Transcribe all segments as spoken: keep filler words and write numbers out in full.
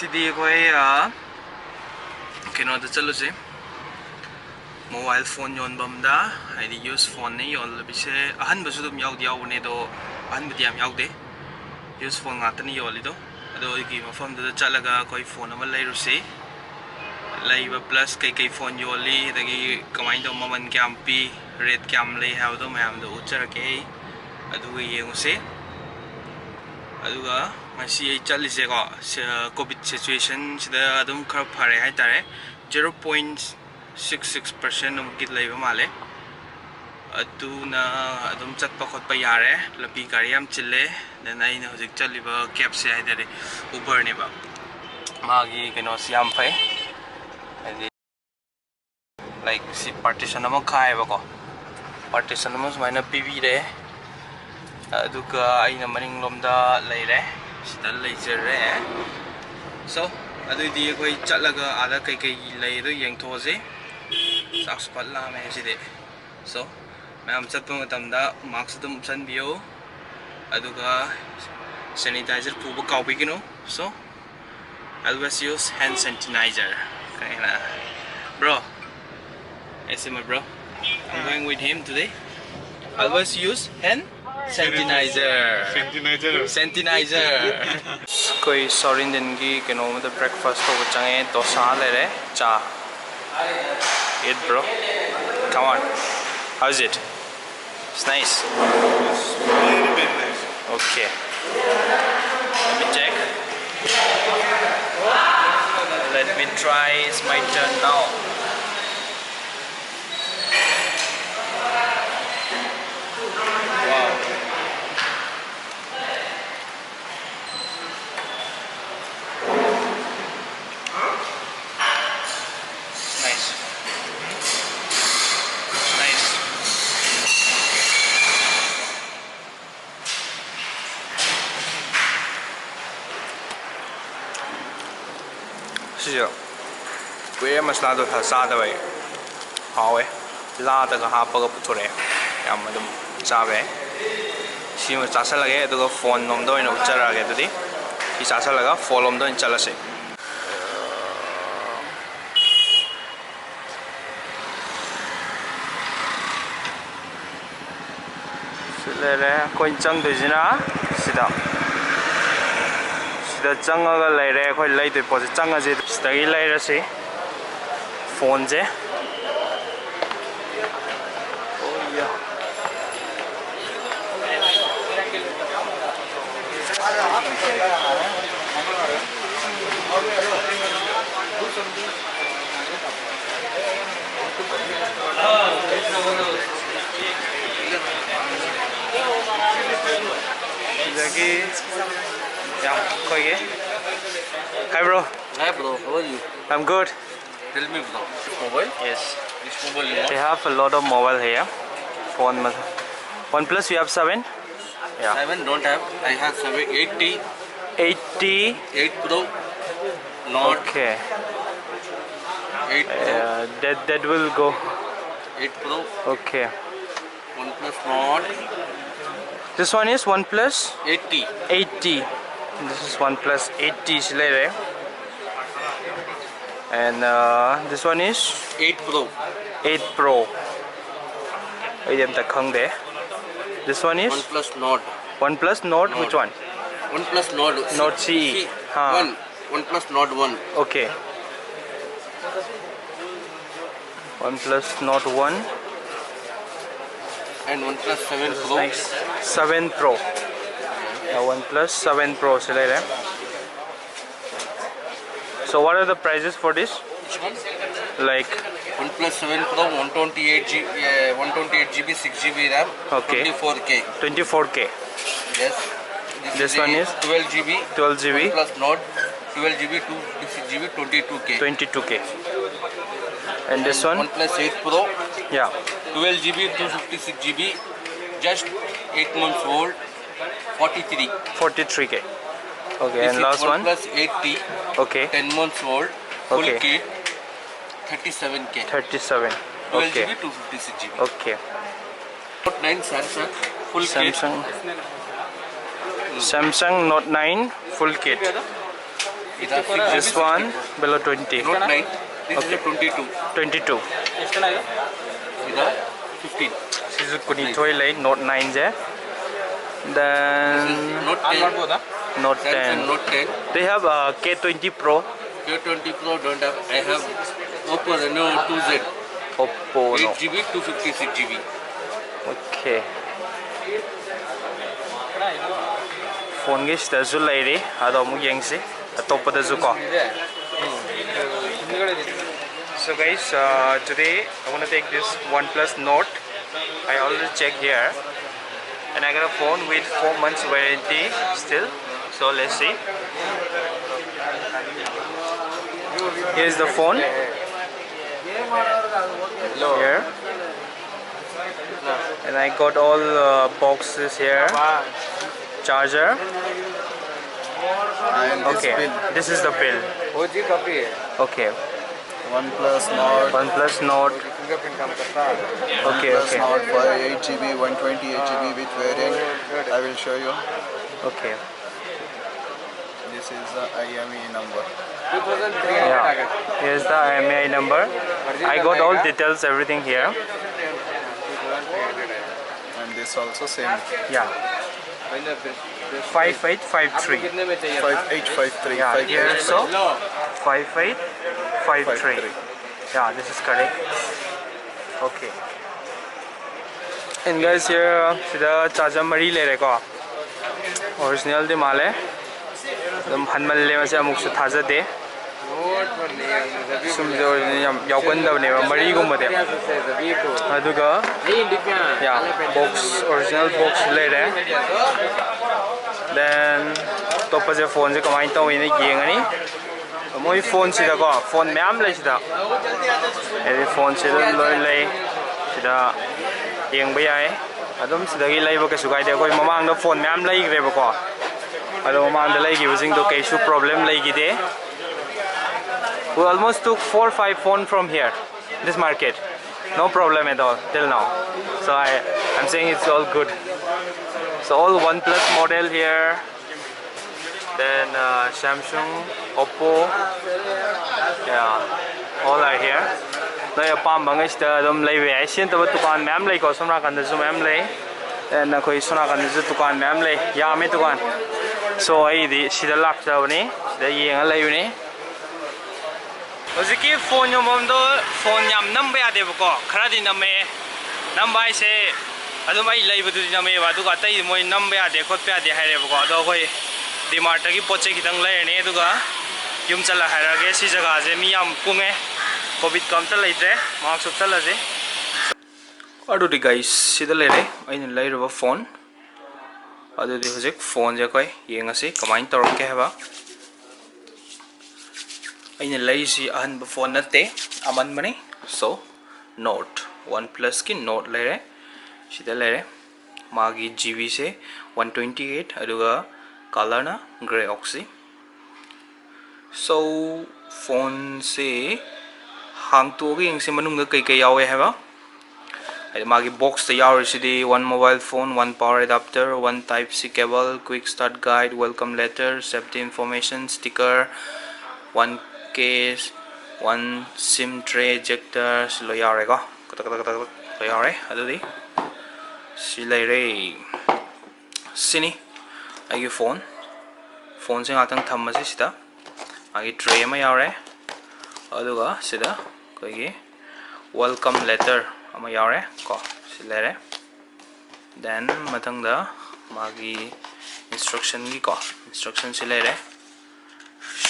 ꯁꯤꯗꯤ ꯑꯩꯈꯣꯏ, ꯑ, ꯀꯩꯅꯣꯗ ꯆꯠꯂꯨꯁꯦ, ꯃꯣꯕꯥꯏꯜ ꯐꯣꯟ ꯌꯣꯟꯐꯝꯗ, ꯍꯥꯏꯗꯤ ꯌꯨꯁ ꯐꯣꯟꯅꯤ ꯌꯣꯜꯂꯤꯁꯦ꯫ ꯑꯍꯟꯕꯁꯨ ꯑꯗꯨꯝ ꯌꯥꯎꯗꯤ ꯌꯥꯎꯕꯅꯦ, ꯑꯗꯣ ꯑꯍꯟꯕꯗꯤ ꯌꯥꯝ ꯌꯥꯎꯗꯦ, ꯌꯨꯁ ꯐꯣꯟ ꯉꯥꯛꯇꯅꯤ ꯌꯣꯜꯂꯤꯗꯣ꯫ ꯑꯗꯣ ꯑꯩꯒꯤ ꯃꯐꯝꯗꯨꯗ ꯆꯠꯂꯒ ꯑꯩꯈꯣꯏ ꯐꯣꯟ ꯑꯃ ꯂꯩꯔꯨꯁꯤ꯫ ꯂꯩꯕ ꯄ꯭ꯂꯁ ꯀꯩꯀꯩ ꯐꯣꯟ ꯌꯣꯜꯂꯤ, ꯑꯗꯒꯤ ꯀꯃꯥꯏꯅ ꯇꯧꯕ, ꯃꯃꯜ ꯀꯌꯥꯝ ꯄꯤ, ꯔꯦꯠ ꯀꯌꯥꯝ ꯂꯩ ꯍꯥꯏꯕꯗꯣ ꯃꯌꯥꯝꯗꯣ ꯎꯠꯆꯔꯛꯀꯦ ꯑꯩ꯫ ꯑꯗꯨꯒ ꯌꯦꯡꯉꯨꯁꯦ꯫ ꯑꯗꯨꯒ ꯉꯁꯤ ꯑꯩ ꯆꯠꯂꯤꯁꯦꯀꯣ, ꯁ-, ꯀꯣꯚꯤꯗ ꯁꯤꯆꯨꯋꯦꯁꯟꯁꯤꯗ ꯑꯗꯨꯝ ꯈꯔ ꯐꯔꯦ ꯍꯥꯏꯇꯥꯔꯦ꯫ Zero point six six percent ꯑꯃꯨꯛꯀꯤ ꯂꯩꯕ ꯃꯥꯜꯂꯦ꯫ ꯑꯗꯨꯅ ꯑꯗꯨꯝ ꯆꯠꯄ ꯈꯣꯠꯄ ꯌꯥꯔꯦ꯫ ꯂꯝꯕꯤ ꯒꯥꯔꯤ ꯌꯥꯝ ꯆꯤꯜꯂꯦ꯫ Then ꯑꯩꯅ ꯍꯧꯖꯤꯛ ꯆꯠꯂꯤꯕ ꯀꯦꯞꯁꯦ ꯍꯥꯏꯇꯥꯔꯦ, ꯎꯕꯔꯅꯦꯕ꯫ ꯃꯥꯒꯤ ꯀꯩꯅꯣꯁꯤ ꯌꯥꯝ ꯐꯩ, ꯍꯥꯏꯗꯤ, ꯂꯥꯏꯛ, ꯁꯤ ꯄꯥꯔꯇꯤꯁꯟ ꯑꯃ ꯈꯥꯏꯌꯦꯕꯀꯣ, ꯄꯥꯔꯇꯤꯁꯟ ꯑꯃ ꯁꯨꯃꯥꯏꯅ ꯄꯤꯕꯤꯔꯦ꯫ ꯑꯗꯨꯒ ꯑꯩꯅ ꯃꯅꯤꯡꯂꯣꯝꯗ ꯂꯩꯔꯦ, ꯁꯤꯗ ꯂꯩꯖꯔꯦ꯫ So, ꯑꯗꯨꯏꯗꯤ ꯑꯩꯈꯣꯏ ꯆꯠꯂꯒ ꯑꯥꯗ ꯀꯩꯀꯩ ꯂꯩ ꯑꯗꯨ ꯌꯦꯡꯊꯣꯛꯑꯁꯤ꯫ ꯆꯥꯛꯁꯨ ꯐꯠ ꯂꯥꯝꯃꯦ ꯁꯤꯗꯤ꯫ So, ꯃꯌꯥꯝ ꯆꯠꯄ ꯃꯇꯝꯗ ꯃꯥꯛꯁ ꯑꯗꯨꯝ ꯎꯞꯁꯟꯕꯤꯌꯨ, ꯑꯗꯨꯒ ꯁꯦꯅꯤꯇꯥꯏꯖꯔ ꯄꯨꯕ ꯀꯥꯎꯕꯤꯒꯅꯨ꯫ So, always use hand sanitizer. ꯀꯩꯅꯣ, bro, I see my bro. I'm going with him today. Always use hand sanitizer. Sanitizer. Sanitizer. ꯑꯩꯈꯣꯏ ꯁꯥꯎꯠ ꯏꯟꯗꯤꯌꯟꯒꯤ ꯀꯩꯅꯣ ꯑꯃꯗ ꯕ꯭ꯔꯦꯛꯐꯥꯁ ꯇꯧꯕ ꯆꯪꯉꯦ꯫ ꯗꯣꯁꯥ ꯂꯩꯔꯦ, ꯆꯥ꯫ Eat, bro. Come on. How's it? It's nice. Okay. Let me check. Let me try. It's my turn now. Wow. Nice. Nice. ꯁꯤꯁꯦ ꯀꯨꯏꯔꯦ ꯃꯁꯂꯥ ꯗꯣꯁꯥ ꯆꯥꯗꯕ ꯑꯩ꯫ ꯍꯥꯎꯋꯦ꯫ ꯂꯥꯗꯒ ꯍꯥꯞꯄꯒ ꯄꯨꯊꯣꯔꯛꯑꯦ꯫ ꯌꯥꯝ ꯑꯗꯨꯝ ꯆꯥꯕ ꯌꯥꯏ꯫ ꯁꯤꯃ ꯆꯥꯁꯜꯂꯒꯦ, ꯑꯗꯨꯒ ꯐꯣꯟ ꯂꯣꯝꯗ ꯑꯣꯏꯅ ꯎꯠꯆꯔꯛꯑꯒꯦ꯫ ꯑꯗꯨꯗꯤ ꯁꯤ ꯆꯥꯁꯜꯂꯒ ꯐꯣꯟ ꯂꯣꯝꯗ ꯑꯣꯏꯅ ꯆꯠꯂꯁꯦ꯫ ꯂꯩꯔꯦ꯫ ꯑꯩꯈꯣꯏꯅ ꯆꯪꯗꯣꯏꯁꯤꯅ ꯁꯤꯗ ꯁꯤꯗ ꯆꯪꯉꯒ ꯂꯩꯔꯦ꯫ ꯑꯩꯈꯣꯏ ꯂꯩꯗꯣꯏ ꯄꯣꯠꯁꯦ ꯆꯪꯉꯁꯤ꯫ ꯁꯤꯗꯒꯤ ꯂꯩꯔꯁꯤ ꯐꯣꯟꯁꯦ꯫ ꯁꯤꯗꯒꯤ ꯌꯥꯝ ꯑꯩꯈꯣꯏꯒꯤ Hi, bro. Hi, bro. How are you? I'm good. Tell me, bro. This mobile? Yes. This mobile you want? They have a lot of mobile here. Phone. One plus, you have seven? Yeah. Seven don't have. I have seven, eight T. Eight T. Eight Pro. Not. Okay. Eight Pro. Uh, that that will go. Eight Pro. Okay. One plus not. This one is one plus eight T. Eight T. This is one plus eight T ꯁꯤ ꯂꯩꯔꯦ꯫ And uh, this one is eight Pro. Eight Pro. ꯑꯩꯗꯤ ꯑꯝꯇ ꯈꯪꯗꯦ꯫ This one is one plus not. One plus not. Not. Which one? One plus not. Not C E. C. Huh. One. One plus not one. Okay. One plus not one. And one plus seven Pro. Next, seven Pro. Yeah, one plus seven Pro ꯁꯤ ꯂꯩꯔꯦ꯫ So what are the prices for this? Which one? Like one plus seven Pro, one twenty-eight G B, uh, one twenty-eight G B, six G B RAM, okay, twenty-four K. Twenty-four K. Yes. This one is twelve G B, twelve G B. One plus not, twelve G B, two fifty-six G B, twenty-two K. Twenty-two K. And this one? One plus eight Pro. Yeah. Twelve G B, two fifty-six G B, just eight months old, forty-three. Forty-three K. Okay, and last one? One plus eight T. Okay. Ten months old, full kit, thirty-seven K. Thirty-seven. Okay. Twelve G B, two fifty-six G B. Okay. Note nine Samsung, full kit. Samsung. Samsung Note nine full kit. This one below twenty. Note nine. This is a twenty-two. Twenty-two. This is fifteen. ꯁꯤꯁꯨ ꯀꯨꯟꯅꯤꯊꯣꯏ ꯂꯩ, Note nine say. Then Note ten. Note Samsung ten. Note ten. Do you have uh, K twenty Pro? K twenty Pro don't have. I have Oppo Reno two Z. Oppo. No. Eight G B, two fifty-six G B. Okay. Phone ꯒꯤꯁꯤꯗꯁꯨ ꯂꯩꯔꯤ, ꯑꯗꯣ ꯑꯃꯨꯛ ꯌꯦꯡꯁꯤ ꯑꯇꯣꯞꯄꯗꯁꯨ ꯀꯣ. So guys, uh, today I want to take this OnePlus Nord. I already checked here, and I got a phone with four months warranty still. So let's see. Here's the phone. Here. And I got all uh, boxes here. Charger. And this Okay. bill. This is the bill. वो जी copy है. Okay. OnePlus Nord. OnePlus Nord. Fingerprint काम करता है. Okay, OnePlus okay. Nord five, eight G B, one twenty-eight G B with variant. I will show you. Okay. This is the I M E number. Two thousand three hundred आ गया. Yeah. Here's the I M E I number. I got all details, everything here. And this also same. Yeah. Five eight five three. कितने में चाहिए? Five eight five three. Yeah. Five Here eight also. Five eight five three. Yeah, this is correct. Okay. And guys, here ꯁꯤꯗ charger ꯃꯔꯤ ꯂꯩꯔꯦꯀꯣ. Original ꯗꯤ ꯃꯥꯜꯂꯦ. ꯑꯗꯨꯝ ꯍꯟꯃꯜꯂꯦ, ꯃꯁꯤ ꯑꯃꯨꯛꯁꯨ ꯊꯥꯖꯗꯦ. ꯁꯨꯝꯁꯦ ꯑꯣꯏꯔꯗꯤ ꯌꯥꯝ ꯌꯥꯎꯒꯟꯗꯕꯅꯦꯕ, ꯃꯔꯤꯒꯨꯝꯕꯗꯤ. ꯑꯗꯨꯒ, yeah, box, original box ꯁꯨ ꯂꯩꯔꯦ. Then ꯑꯇꯣꯞꯄꯁꯦ phone ꯁꯦ ꯀꯃꯥꯏꯅ ꯇꯧꯋꯤꯅ ꯌꯦꯡꯉꯅꯤ. ꯃꯣꯏ phone ꯁꯤꯗꯀꯣ, phone ꯃꯌꯥꯝ ꯂꯩ ꯁꯤꯗ. ꯍꯥꯏꯗꯤ phone ꯁꯤꯗ ꯂꯣꯏ ꯂꯩ, ꯁꯤꯗ ꯌꯦꯡꯕ ꯌꯥꯏ. ꯑꯗꯨꯝ ꯁꯤꯗꯒꯤ ꯂꯩꯕ ꯀꯩꯁꯨ ꯀꯥꯏꯗꯦ. ꯑꯩꯈꯣꯏ ꯃꯃꯥꯡꯗ phone ꯃꯌꯥꯝ ꯂꯩꯈ꯭ꯔꯦꯕꯀꯣ, ꯑꯗꯣ ꯃꯃꯥꯡꯗ ꯂꯩꯈꯤꯕꯁꯤꯡꯗꯣ ꯀꯩꯁꯨ problem ꯂꯩꯈꯤꯗꯦ. We almost took four five phone from here, this market. No problem at all till now. So I, I'm saying it's all good. So all OnePlus model here. Then uh, Samsung, Oppo, yeah, all are here. ꯅꯣꯏ ꯑꯄꯥꯝꯕ ꯉꯩꯁꯤꯗ ꯑꯗꯨꯝ ꯂꯩꯕ ꯌꯥꯏ. ꯁꯤ ꯅꯠꯇꯕ ꯗꯨꯀꯥꯟ ꯃꯌꯥꯝ ꯂꯩꯀꯣ, ꯁꯣꯝ ꯅꯥꯀꯟꯗꯁꯨ ꯃꯌꯥꯝ ꯂꯩ. ꯑꯩꯈꯣꯏ ꯁꯣꯝ ꯅꯥꯀꯟꯗꯁꯨ ꯗꯨꯀꯥꯟ ꯃꯌꯥꯝ ꯂꯩ, ꯌꯥꯝꯃꯦ ꯗꯨꯀꯥꯟ꯫ So ꯑꯩꯗꯤ ꯁꯤꯗ ꯂꯥꯛꯆꯕꯅꯤ, ꯁꯤꯗ ꯌꯦꯡꯉ ꯂꯩꯕꯅꯤ꯫ ꯍꯧꯖꯤꯛꯀꯤ ꯐꯣꯟ ꯌꯣꯟꯐꯝꯗꯣ ꯐꯣꯟ ꯌꯥꯝ ꯅꯝꯕ ꯌꯥꯗꯦꯕꯀꯣ, ꯈꯔꯗꯤ ꯅꯝꯃꯛꯑꯦ꯫ ꯅꯝꯕ ꯍꯥꯏꯁꯦ ꯑꯗꯨꯝ ꯑꯩ ꯂꯩꯕꯗꯨꯗꯤ ꯅꯝꯃꯛꯑꯦꯕ, ꯑꯗꯨꯒ ꯑꯇꯩꯗꯤ ꯃꯣꯏ ꯅꯝꯕ ꯌꯥꯗꯦ ꯈꯣꯠꯄ ꯌꯥꯗꯦ ꯍꯥꯏꯔꯦꯕꯀꯣ꯫ ꯑꯗꯣ ꯑꯩꯈꯣꯏ ꯗꯤꯃꯥꯔꯠꯇꯒꯤ ꯄꯣꯠ ꯆꯩ ꯈꯤꯇꯪ ꯂꯩꯔꯅꯤ, ꯑꯗꯨꯒ ꯌꯨꯝ ꯆꯠꯂ ꯍꯥꯏꯔꯛꯑꯒꯦ꯫ ꯁꯤ ꯖꯒꯥꯁꯦ ꯃꯤ ꯌꯥꯝ ꯀꯨꯡꯉꯦ, ꯀꯣꯚꯤꯗꯀ ꯑꯝꯇ ꯂꯩꯇ꯭ꯔꯦ꯫ ꯃꯥꯛꯁ ꯎꯞꯁꯜꯂꯁꯤ꯫ ꯑꯗꯨꯗꯤ guys, ꯁꯤꯗ ꯂꯩꯔꯦ ꯑꯩꯅ ꯂꯩꯔꯨꯕ ꯐꯣꯟ꯫ ꯑꯗꯨꯗꯤ ꯍꯧꯖꯤꯛ ꯐꯣꯟꯁꯦ ꯑꯩꯈꯣꯏ ꯌꯦꯡꯉꯁꯤ ꯀꯃꯥꯏꯅ ꯇꯧꯔꯛꯀꯦ ꯍꯥꯏꯕ꯫ ꯑꯩꯅ ꯂꯩꯔꯤꯁꯤ ꯑꯍꯟꯕ ꯐꯣꯟ ꯅꯠꯇꯦ, ꯑꯃꯟꯕꯅꯤ꯫ So Nord, OnePlusꯀꯤ Nord ꯂꯩꯔꯦ, ꯁꯤꯗ ꯂꯩꯔꯦ꯫ ꯃꯥꯒꯤ ꯖꯤ ꯕꯤꯁꯦ one twenty eight, ꯑꯗꯨꯒ ꯀꯂꯔꯅ grey oxy꯫ So ꯐꯣꯟꯁꯦ ꯍꯥꯡꯇꯣꯛꯑꯒ ꯌꯦꯡꯁꯤ ꯃꯅꯨꯡꯗ ꯀꯩꯀꯩ ꯌꯥꯎꯋꯦ ꯍꯥꯏꯕ꯫ ꯍꯥꯏꯗꯤ ꯃꯥꯒꯤ ꯕꯣꯛꯁꯇ ꯌꯥꯎꯔꯤꯁꯤꯗꯤ one mobile phone, one power adapter, one type C cable, quick start guide, welcome letter, safety information, sticker, one case, one SIM tray, ejector, ꯁꯤ ꯂꯣꯏ ꯌꯥꯎꯔꯦꯀꯣ꯫ ꯀꯇꯛ ꯀꯇꯛ ꯀꯇꯛ ꯀꯇꯛ ꯂꯣꯏ ꯌꯥꯎꯔꯦ꯫ ꯑꯗꯨꯗꯤ ꯁꯤ ꯂꯩꯔꯦ꯫ ꯁꯤꯅꯤ ꯑꯩꯒꯤ ꯐꯣꯟ꯫ ꯐꯣꯟꯁꯦ ꯉꯥꯛꯇꯪ ꯊꯝꯃꯁꯤ ꯁꯤꯗ꯫ ꯃꯥꯒꯤ tray ꯑꯃ ꯌꯥꯎꯔꯦ, ꯑꯗꯨꯒ ꯁꯤꯗ ꯑꯩꯈꯣꯏꯒꯤ welcome letter ꯑꯃ ꯌꯥꯎꯔꯦ ꯀꯣ꯫ ꯁꯤ ꯂꯩꯔꯦ꯫ Then ꯃꯊꯪꯗ ꯃꯥꯒꯤ instructionꯒꯤ ꯀꯣ, instructionꯁꯤ ꯂꯩꯔꯦ꯫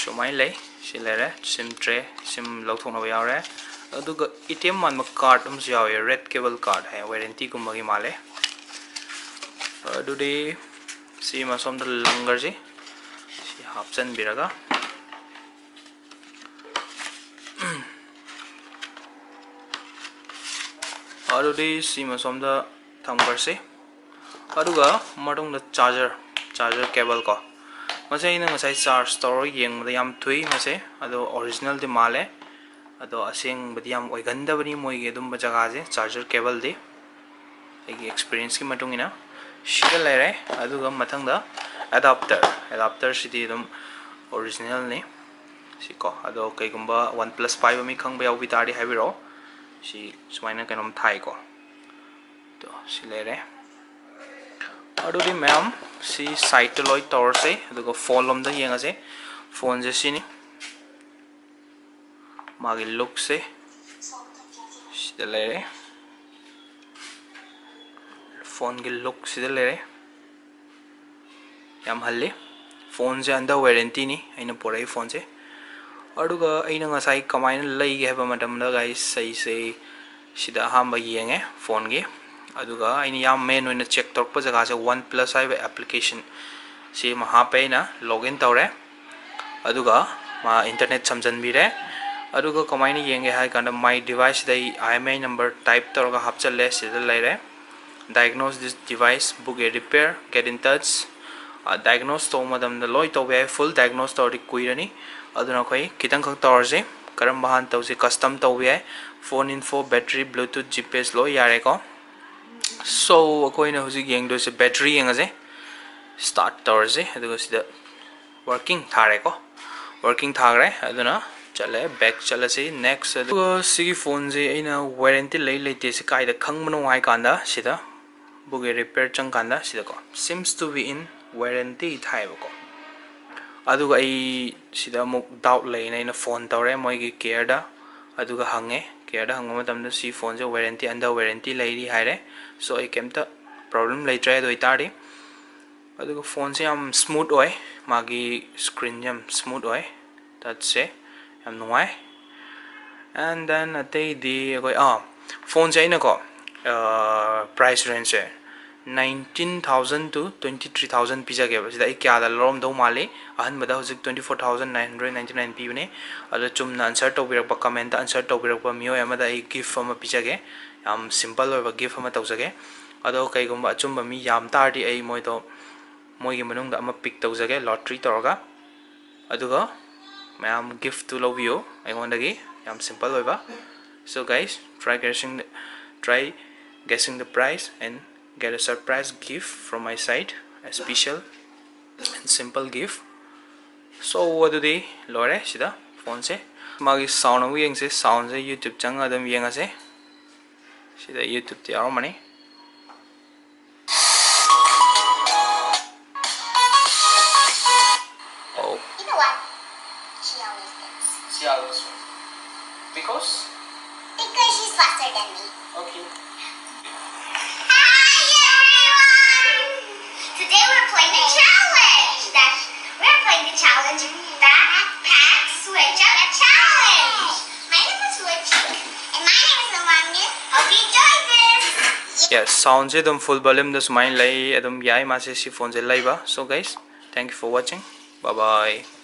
ꯁꯨꯃꯥꯏꯅ ꯂꯩ꯫ ꯁꯤ ꯂꯩꯔꯦ, SIM tray, SIM ꯂꯧꯊꯣꯛꯅꯕ ꯌꯥꯎꯔꯦ꯫ ꯑꯗꯨꯒ ATM ꯃꯥꯟꯕ card ꯑꯃꯁꯨ ꯌꯥꯎꯋꯦ, red cable card ꯍꯥꯏ, warrantyꯒꯨꯝꯕꯒꯤ ꯃꯥꯜꯂꯦ꯫ ꯑꯗꯨꯗꯤ ꯁꯤꯃ ꯁꯣꯝꯗ ꯂꯪꯈ꯭ꯔꯁꯤ꯫ ꯁꯤ ꯍꯥꯞꯆꯤꯟꯕꯤꯔꯒ ꯑꯗꯨꯗꯤ ꯁꯤꯃ ꯁꯣꯝꯗ ꯊꯝꯈ꯭ꯔꯁꯤ꯫ ꯑꯗꯨꯒ ꯃꯇꯨꯡꯗ charger, charger cable ꯀꯣ꯫ ꯃꯁꯤ ꯑꯩꯅ ꯉꯁꯥꯏ charge ꯇꯧꯔꯒ ꯌꯦꯡꯕꯗ ꯌꯥꯝ ꯊꯨꯏ ꯃꯁꯦ, ꯑꯗꯣ originalꯗꯤ ꯃꯥꯜꯂꯦ꯫ ꯑꯗꯣ ꯑꯁꯦꯡꯕꯗꯤ ꯌꯥꯝ ꯑꯣꯏꯒꯟꯗꯕꯅꯤ ꯃꯣꯏꯒꯤ ꯑꯗꯨꯝꯕ ꯖꯒꯥꯁꯦ, charger cableꯗꯤ꯫ ꯑꯩꯒꯤ experienceꯀꯤ ꯃꯇꯨꯡ ꯏꯟꯅ ꯁꯤꯗ ꯂꯩꯔꯦ꯫ ꯑꯗꯨꯒ ꯃꯊꯪꯗ adapter, adapterꯁꯤꯗꯤ ꯑꯗꯨꯝ originalꯅꯤ꯫ ꯁꯤꯀꯣ, ꯑꯗꯣ ꯀꯩꯒꯨꯝꯕ OnePlus ꯄꯥꯏꯕ ꯃꯤ ꯈꯪꯕ ꯌꯥꯎꯕꯤ ꯇꯥꯔꯗꯤ ꯍꯥꯏꯕꯤꯔꯛꯑꯣ꯫ ꯁꯤ ꯁꯨꯃꯥꯏꯅ ꯀꯩꯅꯣꯝ ꯊꯥꯏꯀꯣ꯫ ꯑꯗꯣ ꯁꯤ ꯂꯩꯔꯦ꯫ ꯑꯗꯨꯗꯤ ꯃꯌꯥꯝ ꯁꯤ ꯁꯥꯏꯠꯇ ꯂꯣꯏ ꯇꯧꯔꯁꯦ, ꯑꯗꯨꯒ ꯐꯣꯟ ꯂꯣꯝꯗ ꯌꯦꯡꯉꯁꯦ꯫ ꯐꯣꯟꯁꯦ ꯁꯤꯅꯤ, ꯃꯥꯒꯤ ꯂꯨꯛꯁꯦ ꯁꯤꯗ ꯂꯩꯔꯦ꯫ ꯐꯣꯟꯒꯤ ꯂꯨꯛ ꯁꯤꯗ ꯂꯩꯔꯦ꯫ ꯌꯥꯝ ꯍꯜꯂꯤ꯫ ꯐꯣꯟꯁꯦ under warrantyꯅꯤ ꯑꯩꯅ ꯄꯣꯔꯛꯏ ꯐꯣꯟꯁꯦ꯫ ꯑꯗꯨꯒ ꯑꯩꯅ ꯉꯁꯥꯏ ꯀꯃꯥꯏꯅ ꯂꯩꯒꯦ ꯍꯥꯏꯕ ꯃꯇꯝꯗ, ꯒꯥꯏꯁ, ꯑꯩꯁꯦ ꯁꯤꯗ ꯑꯍꯥꯟꯕ ꯌꯦꯡꯉꯦ ꯐꯣꯟꯒꯤ꯫ ꯑꯗꯨꯒ ꯑꯩꯅ ꯌꯥꯝ ꯃꯦꯟ ꯑꯣꯏꯅ ꯆꯦꯛ ꯇꯧꯔꯛꯄ ꯖꯒꯥꯁꯦ ꯋꯥꯟ ꯄ꯭ꯂꯁ ꯍꯥꯏꯕ ꯑꯦꯄ꯭ꯂꯤꯀꯦꯁꯟ ꯁꯤ ꯑꯃ ꯍꯥꯞꯄꯦ꯫ ꯑꯩꯅ ꯂꯣꯒ ꯏꯟ ꯇꯧꯔꯦ, ꯑꯗꯨꯒ ꯃꯥ ꯏꯟꯇꯔꯅꯦꯠ ꯁꯝꯖꯟꯕꯤꯔꯦ꯫ ꯑꯗꯨꯒ ꯀꯃꯥꯏꯅ ꯌꯦꯡꯒꯦ ꯍꯥꯏ ꯀꯥꯟꯗ, ꯃꯥꯏ ꯗꯤꯚꯥꯏꯁꯁꯤꯗ ꯑꯩ I M E I number type ꯇꯧꯔꯒ ꯍꯥꯞꯆꯜꯂꯦ꯫ ꯁꯤꯗ ꯂꯩꯔꯦ, "Diagnose this device, book a repair, get in touch"꯫ Diagnose ꯇꯧꯕ ꯃꯇꯝꯗ ꯂꯣꯏ ꯇꯧꯕ ꯌꯥꯏ꯫ ꯐꯨꯜ ꯗꯥꯏꯒꯅꯣꯁ ꯇꯧꯔꯗꯤ ꯀꯨꯏꯔꯅꯤ꯫ ꯑꯗꯨꯅ ꯑꯩꯈꯣꯏ ꯈꯤꯇꯪꯈꯛ ꯇꯧꯔꯁꯤ꯫ ꯀꯔꯝꯕ ꯍꯥꯟꯅ ꯇꯧꯁꯤ? ꯀꯁꯇꯝ ꯇꯧꯕ ꯌꯥꯏ꯫ Phone Info, battery, Bluetooth, G P S ꯂꯣꯏ ꯌꯥꯔꯦꯀꯣ꯫ ꯁꯣ ꯑꯩꯈꯣꯏꯅ ꯍꯧꯖꯤꯛ ꯌꯦꯡꯗꯣꯏꯁꯦ ꯕꯦꯇ꯭ꯔꯤ ꯌꯦꯡꯉꯁꯦ꯫ ꯁ꯭ꯇꯥꯔꯠ ꯇꯧꯔꯁꯦ꯫ ꯑꯗꯨꯒ ꯁꯤꯗ ꯋꯥꯔꯀꯤꯡ ꯊꯥꯔꯦꯀꯣ꯫ ꯋꯥꯔꯀꯤꯡ ꯊꯥꯈ꯭ꯔꯦ꯫ ꯑꯗꯨꯅ ꯆꯠꯂꯦ, ꯕꯦꯛ ꯆꯠꯂꯁꯤ꯫ ꯅꯦꯛꯁ, ꯑꯗꯨꯒ ꯁꯤꯒꯤ ꯐꯣꯟꯁꯦ ꯑꯩꯅ ꯋꯥꯔꯦꯟꯇꯤ ꯂꯩ ꯂꯩꯇꯦꯁꯦ ꯀꯥꯏꯗ ꯈꯪꯕꯅꯣ ꯍꯥꯏ ꯀꯥꯟꯗ, ꯁꯤꯗ ꯕꯨꯛ ꯑꯦ ꯔꯤꯄꯦꯌꯔ ꯆꯪꯀꯥꯟꯗ ꯁꯤꯗꯀꯣ, "Seems to be in warranty" ꯊꯥꯏꯌꯦꯕꯀꯣ꯫ ꯑꯗꯨꯒ ꯑꯩ ꯁꯤꯗ ꯑꯃꯨꯛ ꯗꯥꯎꯠ ꯂꯩꯅ ꯑꯩꯅ ꯐꯣꯟ ꯇꯧꯔꯦ ꯃꯣꯏꯒꯤ ꯀꯦꯌꯔꯗ꯫ ꯑꯗꯨꯒ ꯍꯪꯉꯦ, ꯀꯦꯌꯔꯗ ꯍꯪꯕ ꯃꯇꯝꯗ ꯁꯤ ꯐꯣꯟꯁꯦ ꯋꯥꯔꯦꯟꯇꯤ, ꯑꯟꯗꯔ ꯋꯥꯔꯦꯟꯇꯤ ꯂꯩꯔꯤ ꯍꯥꯏꯔꯦ꯫ ꯁꯣ ꯑꯩ ꯀꯩꯝꯇ ꯄ꯭ꯔꯣꯕ꯭ꯂꯦꯝ ꯂꯩꯇ꯭ꯔꯦ꯫ ꯑꯗꯨ ꯑꯣꯏꯇꯥꯔꯗꯤ, ꯑꯗꯨꯒ ꯐꯣꯟꯁꯦ ꯌꯥꯝ ꯁ꯭ꯃꯨꯠ ꯑꯣꯏ, ꯃꯥꯒꯤ ꯁ꯭ꯀ꯭ꯔꯤꯟ ꯌꯥꯝ ꯁ꯭ꯃꯨꯠ ꯑꯣꯏ, ꯇꯆꯁꯦ ꯌꯥꯝ ꯅꯨꯡꯉꯥꯏ꯫ ꯑꯦꯟ ꯗꯦꯟ ꯑꯇꯩꯗꯤ ꯑꯩꯈꯣꯏ, ꯑꯥ, ꯐꯣꯟꯁꯦ ꯑꯩꯅꯀꯣ, ꯄ꯭ꯔꯥꯏꯁ ꯔꯦꯟꯖꯁꯦ nineteen thousand to twenty three thousand ꯄꯤꯖꯒꯦꯕ꯫ ꯁꯤꯗ ꯑꯩ ꯀꯌꯥꯗ ꯂꯧꯔꯝꯗꯧ ꯃꯥꯜꯂꯤ? ꯑꯍꯟꯕꯗ ꯍꯧꯖꯤꯛ twenty four thousand nine hundred ninety nine ꯄꯤꯕꯅꯦ꯫ ꯑꯗꯣ ꯆꯨꯝꯅ ꯑꯟꯁꯔ ꯇꯧꯕꯤꯔꯛꯄ, ꯀꯃꯦꯟꯇ ꯑꯟꯁꯔ ꯇꯧꯕꯤꯔꯛꯄ ꯃꯤꯑꯣꯏ ꯑꯃꯗ ꯑꯩ ꯒꯤꯐ ꯑꯃ ꯄꯤꯖꯒꯦ꯫ ꯌꯥꯝ ꯁꯤꯝꯄꯜ ꯑꯣꯏꯕ ꯒꯤꯐ ꯑꯃ ꯇꯧꯖꯒꯦ꯫ ꯑꯗꯣ ꯀꯩꯒꯨꯝꯕ ꯑꯆꯨꯝꯕ ꯃꯤ ꯌꯥꯝ ꯇꯥꯔꯗꯤ ꯑꯩ ꯃꯣꯏꯗꯣ, ꯃꯣꯏꯒꯤ ꯃꯅꯨꯡꯗ ꯑꯃ ꯄꯤꯛ ꯇꯧꯖꯒꯦ, ꯂꯣꯇ꯭ꯔꯤ ꯇꯧꯔꯒ꯫ ꯑꯗꯨꯒ ꯃꯌꯥꯝ ꯒꯤꯐꯇꯨ ꯂꯧꯕꯤꯌꯨ ꯑꯩꯉꯣꯟꯗꯒꯤ꯫ ꯌꯥꯝ ꯁꯤꯝꯄꯜ ꯑꯣꯏꯕ꯫ So guys, try guessing the, try guessing the price and get a surprise gift from my side, a special and simple gift. So ꯑꯗꯨꯗꯤ ꯂꯣꯏꯔꯦ꯫ ꯁꯤꯗ ꯐꯣꯟꯁꯦ, ꯃꯥꯒꯤ ꯁꯥꯎꯟ ꯑꯃꯨꯛ ꯌꯦꯡꯁꯦ꯫ ꯁꯥꯎꯟꯁꯦ YouTube ꯆꯪꯉꯒ ꯑꯗꯨꯝ ꯌꯦꯡꯉꯁꯦ꯫ ꯁꯤꯗ YouTubeꯇ ꯌꯥꯎꯔꯝꯃꯅꯤ꯫ Because? Because she's faster than me. Okay. Hi everyone! Today we're playing a challenge. That we're playing the challenge Backpack Switch Up Challenge. My name is Switch and my name is Lamanya. Hope you enjoy this. Yes, sound ꯁꯦ ꯑꯗꯨꯝ full volume ꯗ ꯁꯨꯃꯥꯏꯅ ꯂꯩ, ꯑꯗꯨꯝ ꯌꯥꯏ ꯃꯥꯁꯦ ꯁꯤ ꯐꯣꯟꯁꯦ ꯂꯩꯕ. So guys, thank you for watching. Bye bye.